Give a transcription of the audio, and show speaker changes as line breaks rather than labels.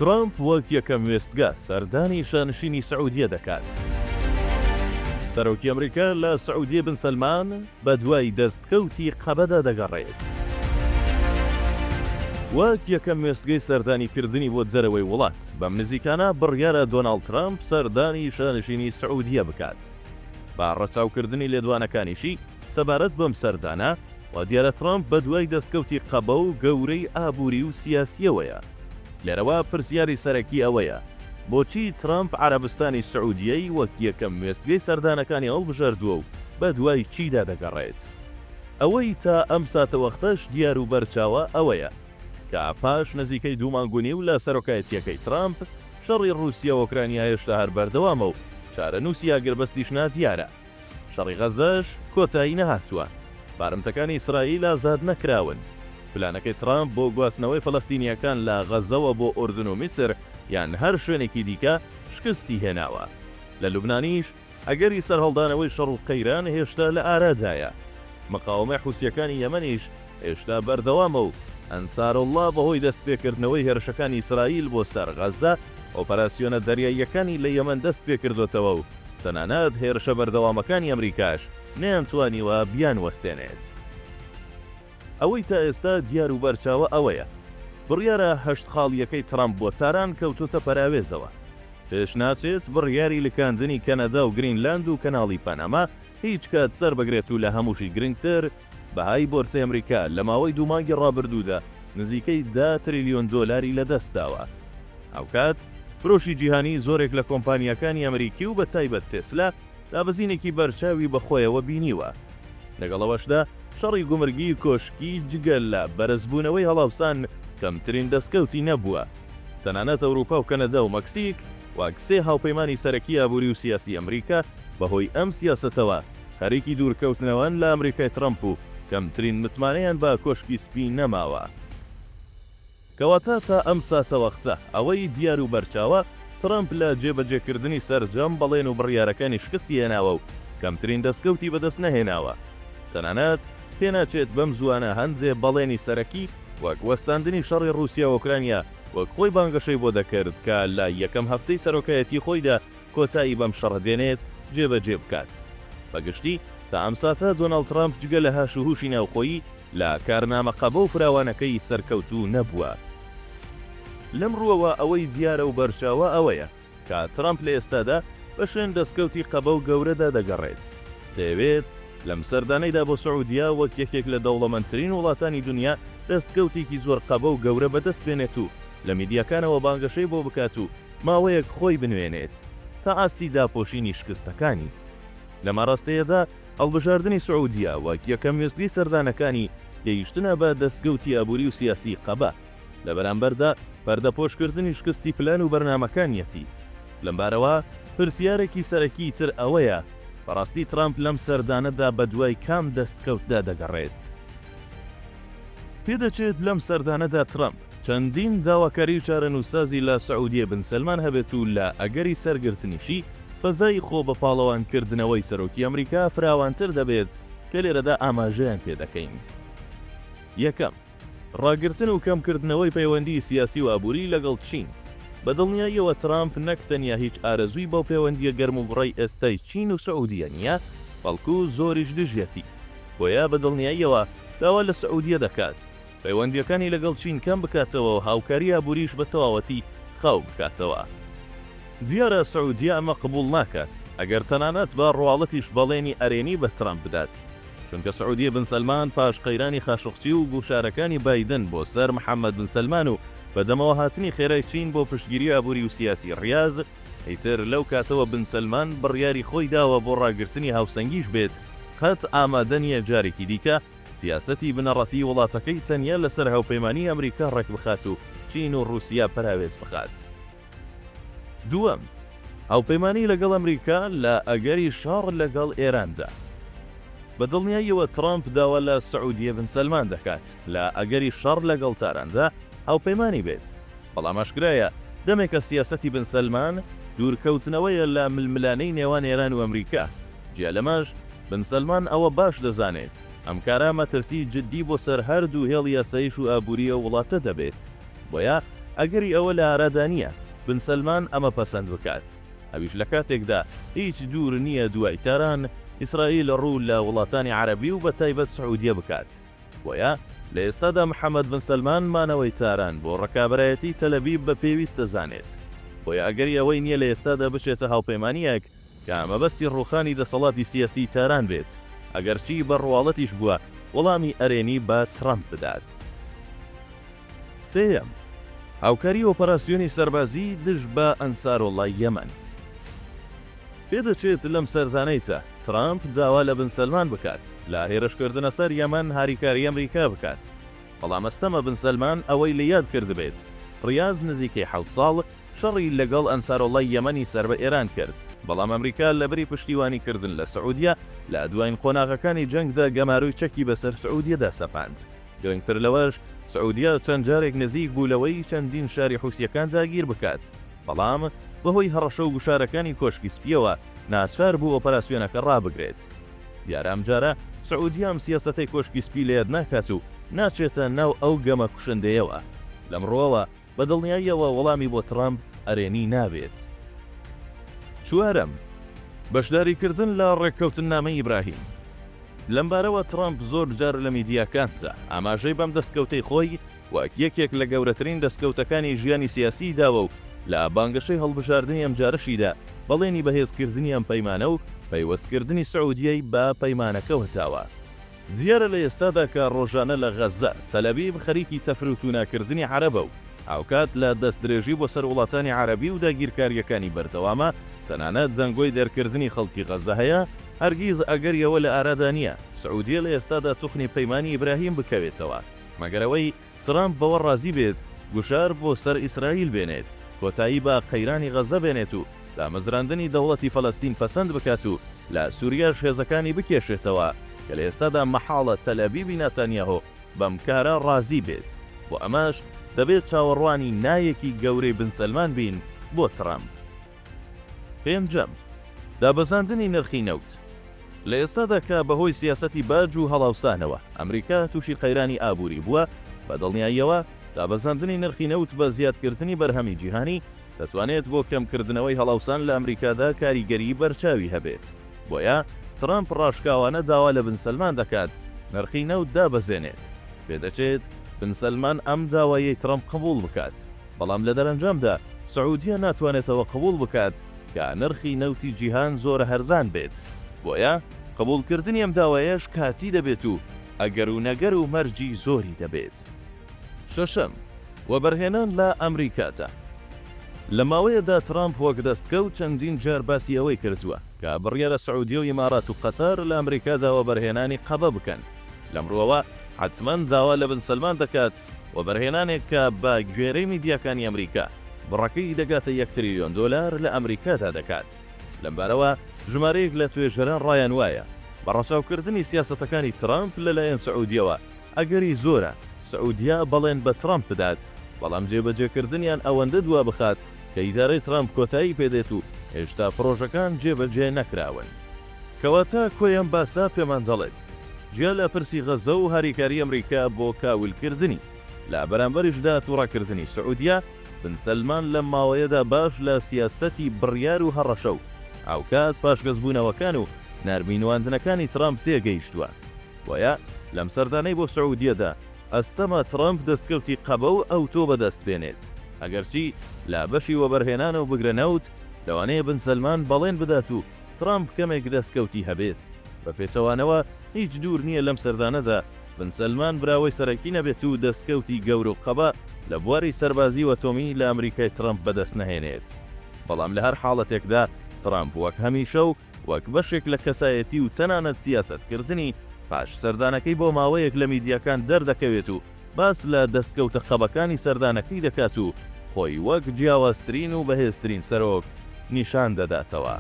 ترەمپ وەک یەکەم وێستگە سەردانی شانشینی سعودیە دەکات. سەرۆکی ئەمریکا لە سعودیە بن سەلمان بەدوای دەستکەوتی قەبەدا دەگەڕێت. وەک یەکەم وێستگەی سەردانیکردنی بۆ دەرەوەی وڵات، بەم نزیکانە بڕیارە دۆناڵد ترەمپ سەردانی شانشینی سعودیە بکات. بە ڕەچاوکردنی لێدوانەکانیشی سەبارەت بەم سەردانە، وا دیارە ترەمپ بەدوای دەستکەوتی قەبە و گەورەی ئابووری و سیاسییەوەیە. لێرەوە پرسیاری سەرەکی ئەوەیە، بۆچی ترەمپ عەرەبستانی سعودیەی وەک یەکەم وێستگەی سەردانەکانی هەڵبژاردووە و بەدوای چیدا دەگەڕێت؟ ئەوەی تا ئەم ساتەوەختەش دیار و بەرچاوە ئەوەیە کە پاش نزیکەی دوو مانگ و نیو لە سەرۆکایەتییەکەی ترەمپ، شەڕی ڕووسیا و ئۆکرانیا هێشتا هەر بەردەوامە و چارەنووسی ئاگربەستیش نادیارە. شەڕی غەززەش کۆتایی نەهاتووە، بارمتەکانی ئیسرائیل ئازاد نەکراون، پلانەکەی ترەمپ بۆ گواستنەوەی فەلەستینییەکان لە غەززەوە بۆ ئوردن و میسر یان هەر شوێنێکی دیکە شکستی هێناوە. لە لوبنانیش ئەگەری سەرهەڵدانەوەی شەڕ و قەیران هێشتا لە ئارادایە. مقاوەمەی حوسییەکانی یەمەنیش هێشتا بەردەوامە و ئەنسارۆڵڵا بەهۆی دەستپێکردنەوەی هێرشەکانی ئیسرائیل بۆ سەر غەززە ئۆپەراسیۆنە دەریاییەکانی لە یەمەن دەستپێکردۆتەوە و تەنانەت هێرشە بەردەوامەکانی ئەمریکاش نەیانتوانیوە بیانوەستێنێت. ئەوەی تا ئێستا دیار و بەرچاوە ئەوەیە، بڕیارە هەشت خاڵییەکەی ترەمپ بۆ تاران کەوتۆتە پەراوێزەوە. پێش ناچێت بڕیاری لکاندنی کەنەدا و گرینلاند و کەناڵی پەنەما هیچ کات سەربگرێت و لە هەمووشی گرنگتر بەهای بۆرسەی ئەمریکا لە ماوەی دوو مانگی ڕابردوودا نزیکەی دە تریلیۆن دۆلاری لەدەستداوە. هاوکات فرۆشی جیهانی زۆرێک لە کۆمپانیاکانی ئەمریکی و بەتایبەت تێسلا دابەزینێکی بەرچاوی بەخۆیەوە بینیوە. لەگەڵ ئەوەشدا شەڕی گومرگی کۆشکی جگە لە بەرزبوونەوەی هەڵاوسان کەمترین دەستکەوتی نەبووە. تەنانەت ئەوروپا و کەنەدا و مەکسیک وەک سێ هاوپەیمانی سەرەکی ئابووری و سیاسی ئەمریکا بەهۆی ئەم سیاسەتەوە خەریکی دوورکەوتنەوەن لە ئەمریکای ترەمپ و کەمترین متمانەیان بە کۆشکی سپی نەماوە. کەواتە تا ئەم ساتەوەختە ئەوەی دیار و بەرچاوە ترەمپ لە جێبەجێکردنی سەرجەم بەڵێن و بڕیارەکانی شکستی هێناوە و کەمترین دەستکەوتی بەدەست نەهێناوە. تەنانەت پێناچێت بەم زووانە هەندێ بەڵێنی سەرەکی وەک وەستاندنی شەڕی ڕووسیا و ئۆکرانیا وەک خۆی بانگەشەی بۆ دەکرد کە لە یەکەم هەفتەی سەرۆکایەتی خۆیدا کۆتایی بەم شەڕە دێنێت جێبەجێ بکات. بە گشتی تا ئەم ساتە دۆناڵد ترەمپ جگە لە هاش و هوشی ناوخۆیی لە کارنامە قەبە و فراوانەکەی سەرکەوتوو نەبووە. لەم ڕووەوە ئەوەی دیارە و بەرچاوە ئەوەیە کە ترەمپ لە ئێستادا بە شوێن دەستکەوتی قەبە و گەورەدا دەگەڕێت. دەیەوێت لەم سەردانەیدا بۆ سعودیە وەک یەکێک لە دەوڵەمەندترین وڵاتانی دونیا دەستکەوتێکی زۆر قەبە و گەورە بەدەست بێنێت و لە میدیاکانەوە بانگەشەی بۆ بکات و ماوەیەک خۆی بنوێنێت تا ئاستی داپۆشینی شکستەکانی. لەم ئاراستەیەدا هەڵبژاردنی سعودیە وەک یەکەم وێستگەی سەردانەکانی گەیشتنە بە دەستکەوتی ئابوری و سیاسی قەبە، لە بەرامبەردا پەردەپۆشکردنی شکستی پلان و بەرنامەکانیەتی. لەمبارەوە پرسیارێکی سەرەکیی تر ئەوەیە، بەڕاستی ترامپ لەم سەردانەدا بەدوای کام دەستکەوتدا دەگەڕێت؟ پێدەچێت لەم سەردانەدا ترەمپ چەندین داواکاریی چارەنووسسازی لە سعودیە بن سەلمان هەبێت و لە ئەگەری سەرگرتنیشی، فەزای خۆ بە پاڵەوانکردنەوەی سەرۆکی ئەمریکا فراوانتر دەبێت کە لێرەدا ئاماژەیان پێدەکەین. یەکەم، ڕاگرتن و کەمکردنەوەی پەیوەندیی سیاسی و ئابووری لەگەڵ چین. بە دڵنیاییەوە ترامپ نەک تەنیا هیچ ئارەزووی بەو پەیوەندییە گەرموگوڕەی ئێستای چین و سعودیە نییە، بەڵکو زۆریش دژیەتی. بۆیە بە دڵنیاییەوە داوا لە سعودیە دەکات پەیوەندییەکانی لەگەڵ چین کەم بکاتەوە و هاوکاری ئابووریش بە تەواوەتی خاو بکاتەوە. دیارە سعودیە ئەمە قبوڵ ناکات، ئەگەر تەنانەت بە ڕواڵەتیش بەڵێنی ئەرێنی بە ترەمپ بدات، چونکە سعودیە بن سەلمان پاش قەیرانی خاشقچی و گوشارەکانی بایدن بۆ سەر محەمەد بن سەلمان و بەدەمەوەهاتنی خێرای چین بۆ پشتگیری ئابووری و سیاسی ڕیاز، ئیتر لەو کاتەوە بن سەلمان بڕیاری خۆی داوە بۆ ڕاگرتنی هاوسەنگیش بێت، قەت ئامادە نییە جارێکی دیکە سیاسەتی بنەڕەتیی وڵاتەکەی تەنیا لەسەر هاوپەیمانیی ئەمریکا ڕێکبخات و چین و ڕووسیا پەراوێز بخات. دووەم، هاوپەیمانی لەگەڵ ئەمریکا لە ئەگەری شەڕ لەگەڵ ئێراندا. بە دڵنیاییەوە ترەمپ داوا لە سعودیە بن سەلمان دەکات لە ئەگەری شەڕ لەگەڵ تاراندا هاوپەیمانی بێت، بەڵام ئاشکرایە دەمێکە سیاسەتی بن سەلمان دوورکەوتنەوەیە لە ململانێی نێوان ئێران و ئەمریکا، جیا لەمەش بن سەلمان ئەوە باش دەزانێت ئەم کارە مەترسی جددی بۆ سەر هەردوو هێڵی ئاسایش و ئابووری ئەو وڵاتە دەبێت، بۆیە ئەگەری ئەوە لە ئارادا نییە بن سەلمان ئەمە پەسەند بکات، ئەویش لە کاتێکدا هیچ دوور نییە دوای تاران، ئیسرائیل ڕوو لە وڵاتانی عەرەبی و بەتایبەت سعودیە بکات. بۆیە لە ئێستادا محەمەد بن سەلمان مانەوەی تاران بۆ ڕکابەرایەتی تەلەبیب بە پێویست دەزانێت. بۆیە ئەگەری ئەوەی نییە لە ئێستادا بچێتە هاوپەیمانییەک کە مەبەستی ڕووخانی دەسەڵاتی سیاسیی تاران بێت، ئەگەرچی بە ڕواڵەتیش بووە وەڵامی ئەرێنی بە ترەمپ بدات. سێیەم، هاوکاری ئۆپەراسیۆنی سەربازی دژ بە ئەنسارۆڵای یەمەن. پێدەچێت لەم سەردانەیدا ترەمپ داوا لە بن سەلمان بکات لە هێرشکردنە سەر یەمەن هاریکاری ئەمریکا بکات، بەڵام ئەستەمە بن سەلمان ئەوەی لە یاد کردبێت ڕیاز نزیکەی حەوت ساڵ شەڕی لەگەڵ ئەنسارۆڵای یەمەنی سەر بە ئێران کرد، بەڵام ئەمریکا لەبری پشتیوانی کردن لە سعودیە لە دواین قۆناغەکانی جەنگدا گەمارۆی چەکی بەسەر سعودیەدا سەپاند. گرنگتر لەوەش سعودیە چەند جارێک نزیک بوو لەوەی چەندین شاری حوسییەکان داگیر بکات، بەڵام بەهۆی هەڕەشە و گوشارەکانی کۆشکی سپییەوە ناچار بوو ئۆپەراسیۆنەکە ڕابگرێت. دیارە ئەمجارە سعودیە ئەم سیاسەتەی کۆشکی سپی لەیاد ناکات و ناچێتە ناو ئەو گەمە کوشندەیەوە. لەم ڕووەوە بە دڵنیاییەوە وەڵامی بۆ ترەمپ ئەرێنی نابێت. چوارەم، بەشداریکردن لە ڕێککەوتننامەی ئیبراهیم. لەمبارەوە ترەمپ زۆر جار لە میدیاکاندا ئاماژەی بەم دەستکەوتەی خۆی وەک یەکێک لە گەورەترین دەستکەوتەکانی ژیانی سیاسیی داوە و لە بانگەشەی هەڵبژاردنی ئەمجارەشیدا بەڵێنی بەهێزکردنی ئەم پەیمانە و پەیوەستکردنی سعودیەی بە پەیمانەکەوە داوە. دیارە لە ئێستادا کە ڕۆژانە لە غەززە، تەلئەبیب خەریکی تەفروتوناکردنی عەرەبە و هاوکات لە دەستدرێژی بۆ سەر وڵاتانی عەرەبی و داگیرکارییەکانی بەردەوامە، تەنانەت دەنگۆی دەرکردنی خەڵکی غەززە هەیە، هەرگیز ئەگەری ئەوە لە ئارادا نییە سعودیە لە ئێستادا توخنی پەیمانی ئیبراهیم بکەوێتەوە، مەگەر ئەوەی ترەمپ بەوە ڕازی بێت گوشار بۆ سەر ئیسرائیل بێنێت، کۆتایی بە قەیرانی غەززە بێنێت و دامەزراندنی دەوڵەتی فەلەستین پەسەند بکات و لە سوریاش هێزەکانی بکێشێتەوە کە لە ئێستادا مەحاڵە تەلئەبیبی ناتانیاهۆ بەم کارە ڕازی بێت، بۆ ئەمەش دەبێت چاوەڕوانی نایەکی گەورەی بن سەلمان بین بۆ ترەمپ. پێنجەم، دابەزاندنی نرخی نەوت. لە ئێستادا کە بەهۆی سیاسەتی باج و هەڵاوسانەوە ئەمریکا تووشی قەیرانی ئابووری بووە، بە دڵنیاییەوە دابەزاندنی نرخی نەوت بە زیادکردنی بەرهەمی جیهانی دەتوانێت بۆ کەمکردنەوەی هەڵاوسان لە ئەمریکادا کاریگەریی بەرچاوی هەبێت. بۆیە ترەمپ ڕاشکاوانە داوا لە بن سەلمان دەکات نرخی نەوت دابەزێنێت. پێدەچێت بن سەلمان ئەم داوایەی ترەمپ قبوڵ بکات. بەڵام لە دەرەنجامدا سعودیە ناتوانێت ئەوە قبوڵ بکات کە نرخی نەوتی جیهان زۆر هەرزان بێت، بۆیە قبوڵکردنی ئەم داوایەش کاتی دەبێت و ئەگەر و نەگەر و مەرجی زۆری دەبێت. شەشەم، وەبەرهێنان لە ئەمریکادا. لە ماوەیەدا ترامپ وەک دەستکەوت چەندین جار باسی ئەوەی کردووە کە بڕیارە سعودیە و ئیمارات و قەتەر لە ئەمریکادا وەبەرهێنانی قەبە بکەن، لەم ڕووەوە حەتمەن داوا لە بن سەلمان دەکات وەبەرهێنانێک کە بە گوێرەی میدیاکانی ئەمریکا بڕەکەی دەگاتە یەک تریلیۆن دۆلار لە ئەمریکادا دەکات. لەمبارەوە ژمارەیەک لە توێژەران ڕایان وایە بە ڕەچاوکردنی سیاسەتەکانی ترەمپ لەلایەن سعودیەوە ئەگەری زۆرە سعودیە بەڵێن بە ترەمپ بدات بەڵام جێبەجێکردنیان ئەوەندە دوابخات کە ئیدارەی ترەمپ کۆتایی پێدێت و هێشتا پڕۆژەکان جێبەجێ نەکراون. کەواتە کۆی ئەم باسە پێمان دەڵێت، جیا لە پرسی غەززە و هاریکاری ئەمریکا بۆ کاولکردنی، لە بەرامبەریشدا توڕەکردنی سعودیە، بن سەلمان لەم ماوەیەدا باش لە سیاسەتی بڕیار و هەڕەشە و هاوکات پاشگەزبوونەوەکان و نەرمی نواندنەکانی ترەمپ تێگەیشتووە. بۆیە لەم سەردانەی بۆ سعودیەدا ئەستەمە ترەمپ دەستکەوتی قەبە و ئەوتۆ بەدەست بێنێت. ئەگەرچی لە بەشی وەبەرهێنان و بگرە نەوت، لەوانەیە بن سەلمان بەڵێن بدات و ترەمپ کەمێک دەستکەوتی هەبێت. بە پێچەوانەوە هیچ دوور نییە لەم سەردانەدا بن سەلمان براوەی سەرەکی نەبێت و دەستکەوتی گەورە و قەبە لە بواری سەربازی و ئەتۆمی لە ئەمریکای ترەمپ بەدەست نەهێنێت. بەڵام لە هەر حاڵەتێکدا ترەمپ وەک هەمیشە و وەک بەشێک لە کەسایەتی و تەنانەت سیاسەتکردنی، پاش سەردانەکەی بۆ ماوەیەک لە میدیاکان دەردەکەوێت و باس لە دەستکەوتە قەبەکانی سەردانەکەی دەکات و خۆی وەک جیاوازترین و بەهێزترین سەرۆک نیشان دەداتەوە.